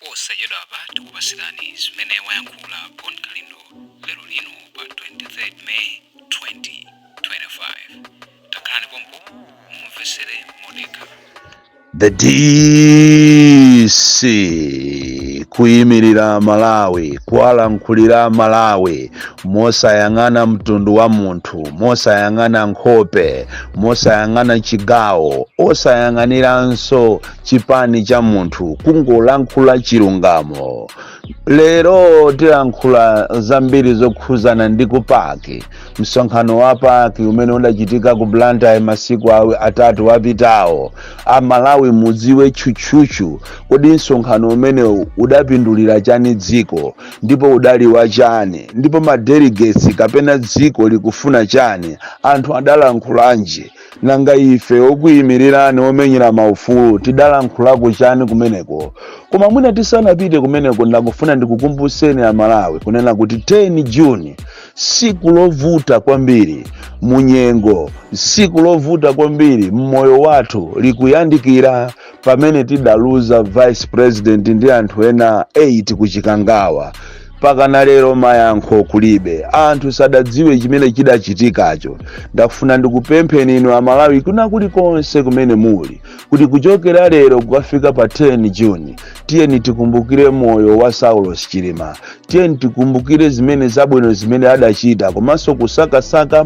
Posachedwapa tikupasirani zimene wayankhula Bon Kalindo lero lino pa 23 May 2025. Takhalani pompo mumvesere modekha. The DC, kuyimirira Malawi, kuwalankhulira Malawi mosayang'ana mtundu wa munthu, mosayang'ana nkhope, mosayang'ana chigawo, osayang'aniranso chipani cha munthu, kungolankhula chilungamo. Lero tilankhula zambiri zokhuzana ndi ku PAC, msonkhano wa PAC umene udachitika ku Blantyre masiku 3 apitawo. Amalawi, mudziwe tchutchutchu, kodi msonkhano umenewu udapindulira chani dziko, ndipo udali wa chani, ndipo ma delegates kapena dziko likufuna chani? Anthu adalankhulanji? Nanga ife okuyimirirani, omenyera maufulu, tidalankhulako chani kumeneko? Koma mwina tisanapite kumeneko, ndakufuna ndikukumbuseni Amalawi kunena kuti 10 June, siku lovuta kwambiri munyengo, siku lovuta kwambiri mmoyo wathu, likuyandikira, pamene tidaluza vice president ndi anthu ena 8 kuchikangawa. Pakana lero mayankho kulibe, anthu sadadziwe chimene chidachitikacho. Ndakufuna ndikupempheni inu Amalawi kuna kulikonse kumene muli, kuti kuchokera lero kukafika pa 10 June, tiyeni tikumbukire moyo wa Saulos Chilima, tiyeni tikumbukire zimene zabwino zimene adachita, komanso kusakasaka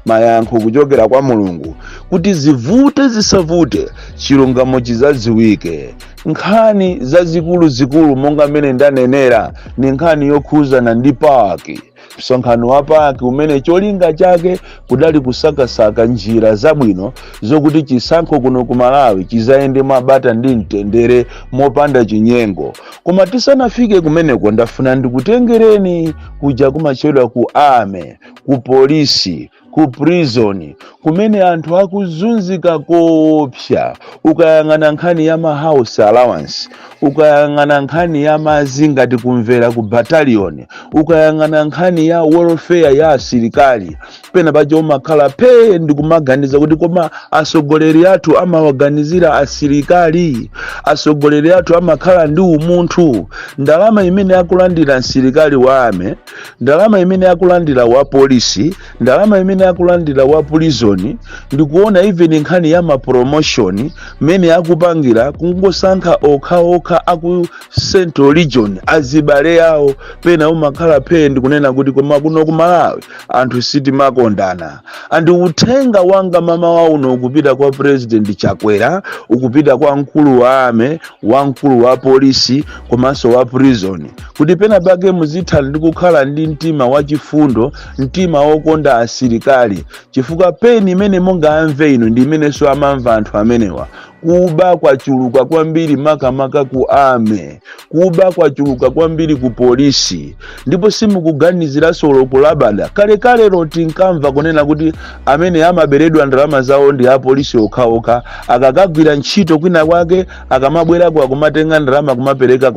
mayankho kuchokera kwa Mulungu, kuti zivute zisavute, chilungamo chizadziwike. Nkhani zazikulu-zikulu, monga mmene ndanenera, ni nkhani yokhuzana ndi PAC, msonkhano wa PAC umene cholinga chake kudali kusakasaka njira zabwino zokuti chisankho kuno ku Malawi chizayende mwabata ndi mtendere, mopanda chinyengo. Koma tisanafike kumeneko, ndafuna ndikutengereni kuja kumachedwa ku army, ku polisi, ku prison, kumene anthu akuzunzika koopsa. Ukayang'ana nkhani ya ma house allowance, ukayang'ana nkhani ya madzi ngati kumvera ku battalion, ukayang'ana nkhani ya welfare ya asilikali, pena paja umakhala phe ndikumaganiza kuti koma asogoleri athu amawaganizira asilikali? Asogoleri athu amakhala ndi umunthu? Ndalama imene akulandira msilikali wa army, ndalama imene akulandira wa polisi, ndalama imene akulandira wa prison, ndikuona even nkhani ya ma promotion mmene akupangira, kungosankha okhaokha aku Central Region, azibale awo, pena umakhala phe ndikunena kuti koma kuno ku Malawi anthu sitimakondana. And uthenga wanga mamawa uno ukupita kwa President Chakwera, ukupita kwa mkulu wa army, wamkulu wa polisi komanso wa prison, kuti pena pake muzitha ndi kukhala ndi mtima wachifundo, mtima wokonda asilikali, chifukwa pain imene mungamve inu ndi imenenso amamva anthu amenewa. Kuba kwachuluka kwambiri, makamaka ku army, kuba kwachuluka kwambiri ku polisi, ndipo simukuganiziranso lokulabada. Kalekalero tinkamva kunena kuti amene amaberedwa ndalama zawo ndi apolisi okhaokha, akakagwira ntchito kwina kwake, akamabwerako akumatenga ndalama kumapereka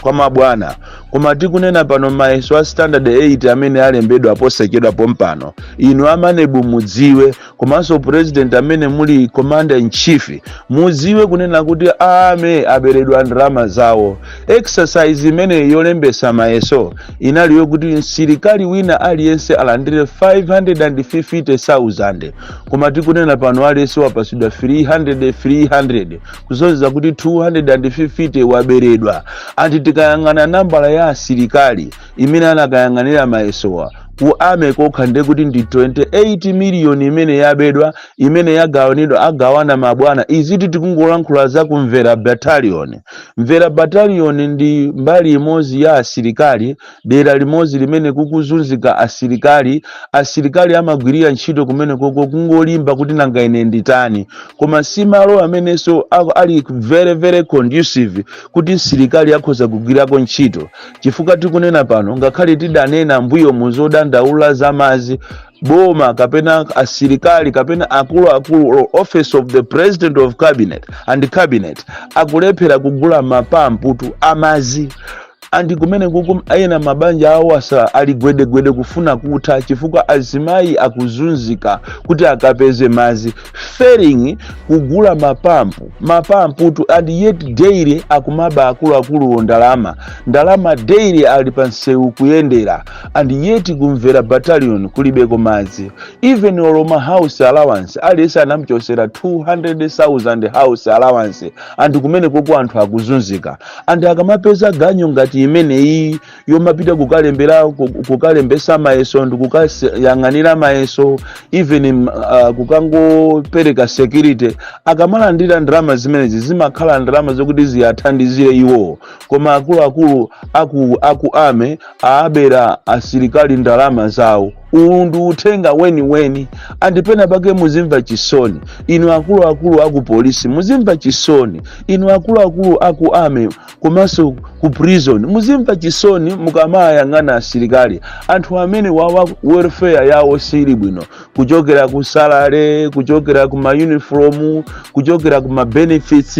kwa mabwana. Koma tikunena pano, mayeso a standard 8 amene alembedwa posachedwa pompano, inu a MANEB mudziwe, komanso president amene muli commander in chief mudziwe kunena kuti army aberedwa ndalama zawo. Exercise imene yolembesa mayeso inali yokuti msilikali wina aliyense alandire 550,000, koma tikunena pano aliyense wapasidwa 300 300, kusonyeza kuti 250 waberedwa. Anti tikayang'ana nambala ya asilikali imene anakayang'anira mayesowa ku army kokha, ndekuti ndi 28 miliyoni imene yabedwa, imene yagawanidwa, agawana mabwana. Iziti tikungolankhula za kumvera battalion. Mvera battalion ndi mbali imodzi ya asilikali, dera limodzi limene kukuzunzika asilikali. Asilikali amagwirira ntchito kumene koko kungolimba kuti nanga ine nditani, koma si malo amenenso ali very very conducive kuti msilikali akhoza kugwirako ntchito, chifukwa tikunena pano, ngakhale tidanena mbuyo muzodandaula za madzi, boma kapena asilikali kapena akuluakulu or office of the president of cabinet and cabinet akulephera kugula mapamputu amazi. And kumene kuku ena mabanja awo asa ali gwedegwede kufuna kutha, chifukwa azimayi akuzunzika kuti akapeze madzi, failing kugula mapampu, mapamputu. And yet daily akumaba akuluakuluwo ndalama, ndalama daily, ali pa msewu kuyendera. And yet kumvera battalion kulibeko madzi. Even olo ma house allowance, aliyense anamchosera 200,000 house allowance. And kumene koko anthu akuzunzika. And akamapeza ganyo ngati imeneyi yomapita kukalembera, kukalembesa mayeso ndi kukayang'anira mayeso, even kukangopereka security, akamalandira ndalama zimenezi zimakhala ndalama zokuti ziyathandizire iwo. Koma akuluakulu aku army aabera asilikali ndalama zawo. Uwu ndi uthenga weniweni. And pena pake muzimva chisoni inu akuluakulu aku polisi, muzimva chisoni inu akuluakulu aku army komanso ku prison, muzimva chisoni mukamayang'ana asilikali, anthu amene wawa welfare yawo sili bwino, kuchokera ku salary, kuchokera ku ma uniform, kuchokera ku ma benefits,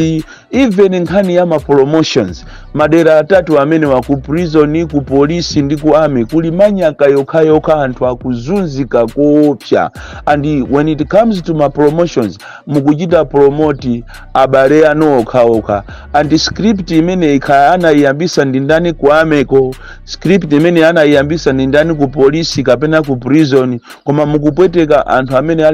even nkhani ya ma promotions. Madera atatu amene wa ku prison, ku polisi ndi ku army kuli manyaka yokhayokha, anthu akuzunzika koopsa. And when it comes to ma promotions, mukuchita promote abale anu okhaokha. And script imene ikha anayiyambisa ndi ndani ku army ko? Script imene anayiyambisa ndi ndani ku polisi kapena ku prison? Koma mukupweteka anthu amene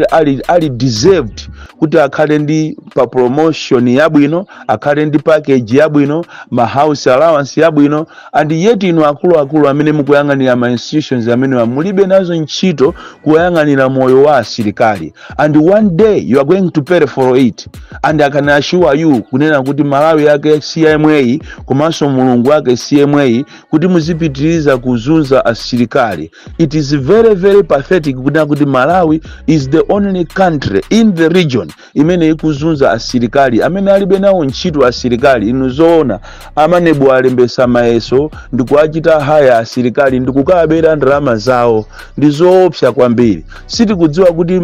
ali deserved kuti akhale ndi pa promotion yabwino, akhale ndi package yabwino, ma house allowance yabwino. And yet inu akuluakulu amene mukuyang'anira ma institutions amene mulibe nazo ntchito kuyang'anira moyo wa asilikali. And one day you are going to pay for it. And I can assure you kunena kuti Malawi yake CMA komanso Mulungu wake CMA kuti muzipitiriza kuzunza asilikali. It is very very pathetic kunena kuti Malawi is the only country in the region imene ikuzunza asilikali amene alibe nawo ntchito asilikali. Inu zoona, a MANEB alembesa mayeso ndikuachita hire asilikali ndikukabera ndalama zawo? Ndi zoopsa kwambiri. Sitikudziwa kuti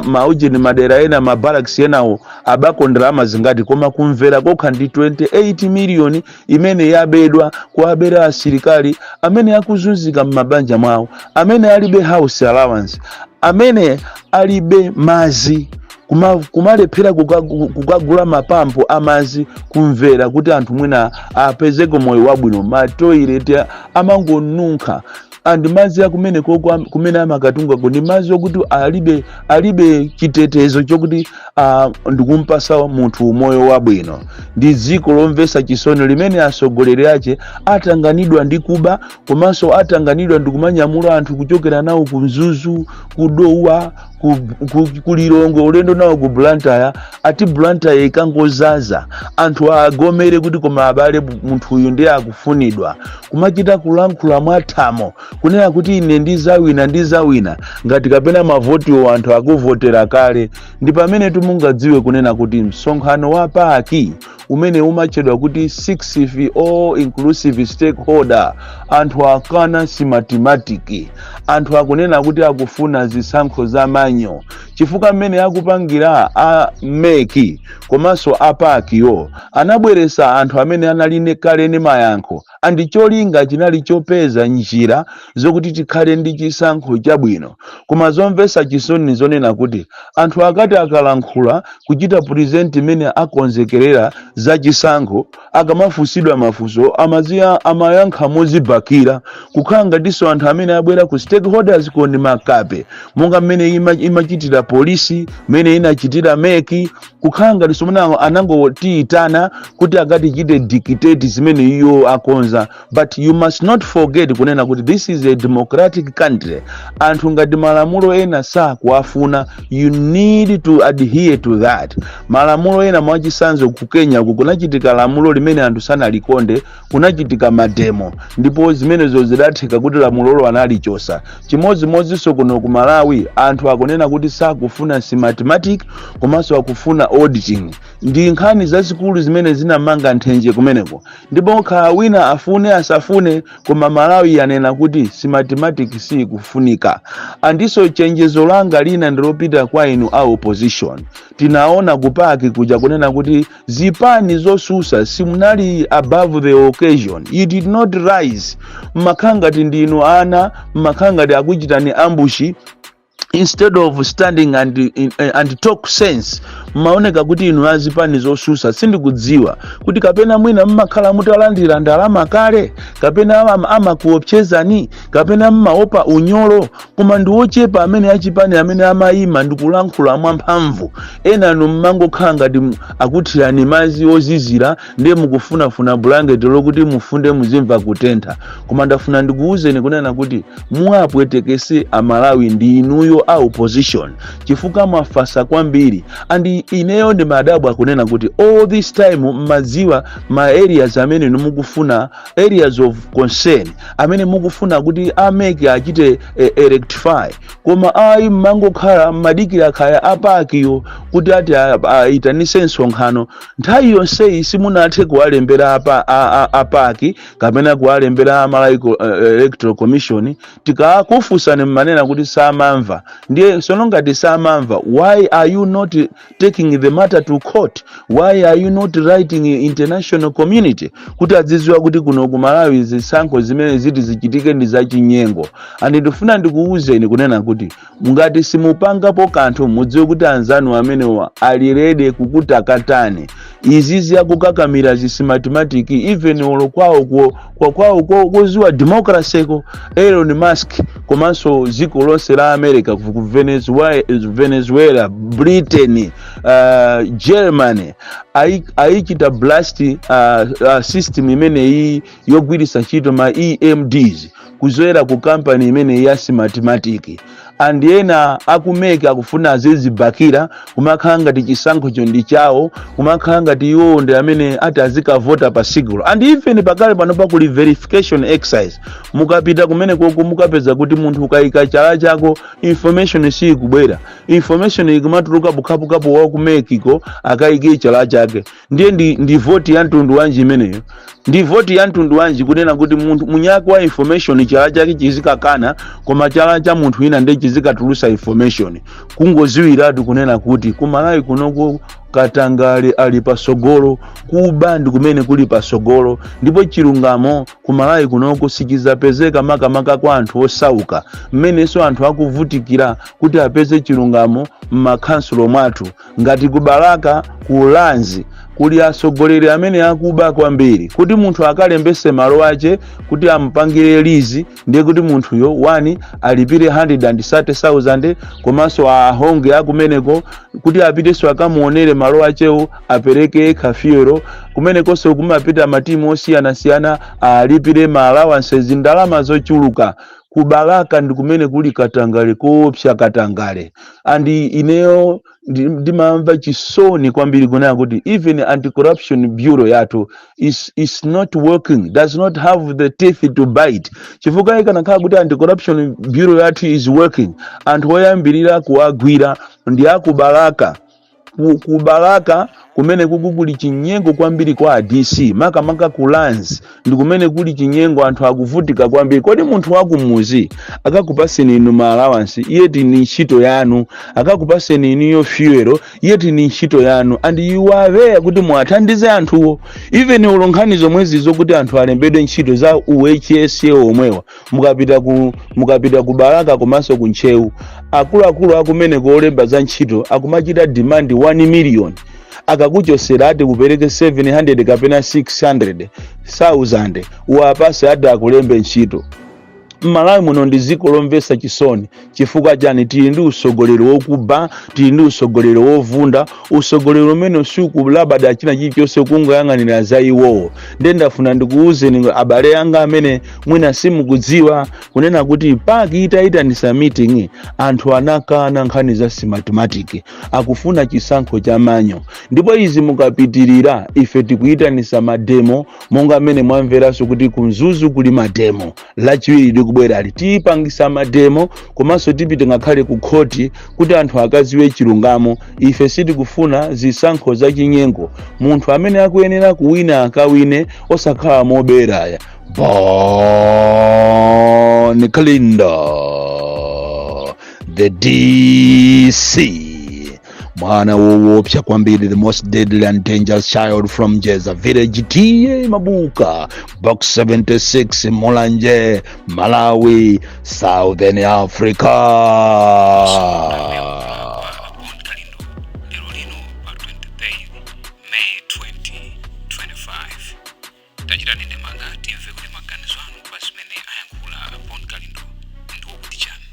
maujeni madera ena, ma barracks enawo abako ndalama zingati, koma kumvera kokha ndi 28 miliyoni imene yabedwa, kuabera asilikali amene akuzunzika m'mabanja mwawo, amene alibe house allowance, amene alibe madzi, kumalephera kukagula mapampo amazi kumvera kuti anthu mwina apezeko moyo wabwino. Ma toilet amangonunkha. And madzi akumene koko kumene amakatungako ndi madzi okuti alibe chitetezo chokuti ndikumpasa munthu umoyo wabwino. Ndi dziko lomvetsa chisoni limene atsogoleri ache atanganidwa ndi kuba, komanso atanganidwa ndi kumanyamula anthu kuchokera nawo ku Mzuzu, ku Dowa, ku Lilongwe, ulendo nawo ku Blantyre. Ati Blantyre ikangozaza, anthu agomere kuti koma abale, munthu uyu ndiye akufunidwa. Kumachita kulankhula mwathamo kunena kuti ine ndizawina, ndizawina, ngati kapena mavotiwo anthu akuvotera kale. Ndi pamene timungadziwe kunena kuti msonkhano wa PAC umene umatchedwa kuti 6 all inclusive stakeholder, anthu akana Smartmatic. Anthu akunena kuti akufuna zisankho za manual, chifukwa mmene akupangira a MEC komanso a PAC yo, anabweresa anthu amene anali kale ndi mayankho. And cholinga chinali chopeza njira zokuti tikhale ndi chisankho chabwino. Koma zomvetsa chisoni zonena kuti anthu akati akalankhula, kuchita present imene akonzekerera za chisankho, akamafunsidwa mafunso amaziya amayankha mozibakira, kukhala ngatinso anthu amene abwera ku stakeholders ko ndi makape, monga mmene imachitira polisi, mmene inachitira MEC, kukhala ngatinso mene anangotiyitana kuti akatichite dictate zimene iyo akonza. But you must not forget kunena kuti this is a democratic country. Anthu ngati malamulo ena sakuafuna, you need to adhere to that malamulo ena. Mwachisanzo, ku Kenya uku kunachitika lamulo limene anthu sanalikonde, kunachitika ma demo, ndipo zimenezo zidatheka kuti lamulolo analichosa. Chimodzimodzinso kuno ku Malawi, anthu akunena kuti sakufuna Akufuna Smartmatic komanso akufuna auditing. Ndi nkhani zazikulu zimene zinamanga nthenje kumeneko. Ndipo khala wina afune asafune, koma Malawi yanena kuti Smartmatic sikufunika. Andiso chenjezo langa lina ndilopita kwa inu a opposition. Tinaona ku PAC kuja kunena kuti zipani zosusa simunali above the occasion. You did not rise. Mmakhala ngati ndinu ana, mmakhala ngati akuchitani ambush. Instead of standing and talk sense, mmaoneka kuti inu azipani zosusa, sindikudziwa kuti kapena mwina mmakhala mutalandira ndalama kale, kapena amakuopsezani, kapena mmaopa unyolo, koma ndi ochepa amene achipani amene amayima ndikulankhula mwamphamvu. Enanu mmangokhala ngati akuthirani madzi ozizira, ndiye mukufunafuna bulangeti lokuti mufunde, muzimva kutentha. Koma ndafuna ndikuwuzeni kunena kuti muwapwetekese Amalawi ndi inuyo a opposition, chifukwa mwafasa kwambiri. And ineyo ndi madabwa akunena kuti all this time mmadziwa ma areas amene inu mukufuna, areas of concern amene mukufuna kuti a MEC achite rectify, koma ayi, mmangokhala mmadikira khaya a PAC yo kuti ati ayitanise msonkhano. Nthawi yonseyi simunathe kuwalembera a PAC kapena kuwalembera Amalawi Electoral Commission. Tikakufunsani mmanena kuti samamva. Ndiye sono ngati samamva, why are you not taking the matter to court? Why are you not writing international community kuti adzidziwa kuti kuno ku Malawi zisankho zimene ziti zichitike ndi zachinyengo? And ndifuna ndikuwuzeni kunena kuti ngati simupangapo kanthu, mudziwe kuti anzanu amenewa ali ready kukutakatani. Izi ziyakukakamira zi Smartmatic, even olo kwawo kwawo koziwa democracy ko, Elon Musk komanso dziko lonse la America, ku Venezuela, Britain, Germany, ayichita blast system imeneyi yogwiritsa ntchito ma EMDs kuzoera ku kampani imeneyi ya Smartmatic. And ena aku MEC akufuna azizibakira, kumakhala ngati chisankhocho ndi chawo, kumakhala ngati iwowo ndi amene ati azikavota pa sigulo. And even pakale pano pakuli verification exercise. Mukapita kumene koko mukapeza kuti munthu ukayika chala chako, information siyikubwera. Information ikumatuluka pukhapukapo wa ku MEC ko akayike chala chake. Ndiye ndi voti ya mtundu wanji imeneyo? Ndi voti ya mtundu wanji kunena kuti munthu munyaki wa information chala chake chizikakana, koma chala cha munthu wina ndiye chizikatulusa information? Kungoziwiratu kunena kuti kumalawi kunoko katangale ali pasogolo, kuba ndi kumene kuli pasogolo, ndipo chilungamo kumalawi kunoko sichizapezeka, makamaka kwa anthu osauka, mmenenso anthu akuvutikira kuti apeze chilungamo m'makhansulo mwathu. Ngati kubalaka, ku Lands, kuli atsogoleri amene akuba kwambiri. Kuti munthu akalembese malo ache kuti amupangire lease, ndiye kuti munthuyo 1 alipire 130,000, komanso ahonge akumeneko kuti apitenso akamuonere malo achewo, apereke kafiyero kumenekonso. Kumapita matimu osiyanasiyana, alipire ma allowances, ndalama zochuluka. Kubalaka ndi kumene kuli katangale koopsa, katangale. And ineyo ndimamva chisoni kwambiri kunena kuti even Anti-Corruption Bureau yathu is not working, does not have the teeth to bite, chifukwa ikanakhala kuti Anti-Corruption Bureau yathu is working, anthu oyambirira kuwagwira ndi akubalaka. Kubalaka kumene kuku kuli chinyengo kwambiri kwa DC, makamaka ku Lands ndi kumene kuli chinyengo, anthu akuvutika kwambiri. Kodi munthu wakumuzi akakupaseni inu ma allowance, iye tini ntchito yanu? Akakupaseni inuyo fuel, iye tini ntchito yanu? And you are there kuti muwathandize anthuwo. Even ulo nkhani zomwezi zokuti anthu alembedwe ntchito za uHSA omwewa, mukapita ku Balaka komanso ku Ntcheu, akuluakulu akumeneko olemba za ntchito akumachita demand 1 million. Akakuchosera ati kupereke 700 kapena 600 1000 uwapase ati akulembe ntchito. Mmalawi muno ndi dziko lomvetsa chisoni. Chifukwa chani? Tili ndi usogoleri wokuba, tili ndi usogoleri wovunda, usogoleri umene sukulabada china chilichonse, kungoyang'anira za iwowo. Ndiye ndafuna ndikuwuzeni abale anga amene mwina simukudziwa kunena kuti PAC itayitanisa meeting, anthu anakana nkhani za Smartmatic, akufuna chisankho cha manual. Ndipo izi mukapitirira, ife tikuyitanisa mademo, monga amene mwamveranso kuti kumzuzu kuli mademo Lachiwiri. Likubwerali tiyipangisa mademo, komanso tipite ngakhale ku khoti kuti anthu akaziwe chilungamo. Ife sitikufuna zisankho zachinyengo. Munthu amene akuyenera kuwina akawine, osakhala moberaya. Bon Kalindo, the DC, mwana woopsa kwambiri, the most deadly and dangerous child from Jeza Village, T/A Mabuka, Box 76, Mulanje, Malawi, Southern Africa. Bon Kalindo lero lino pa 23 May 2025. Tachitani ndemanga, timve kuti maganizo anu pa zimene ayankhula Bon Kalindo ndiwokuti chani.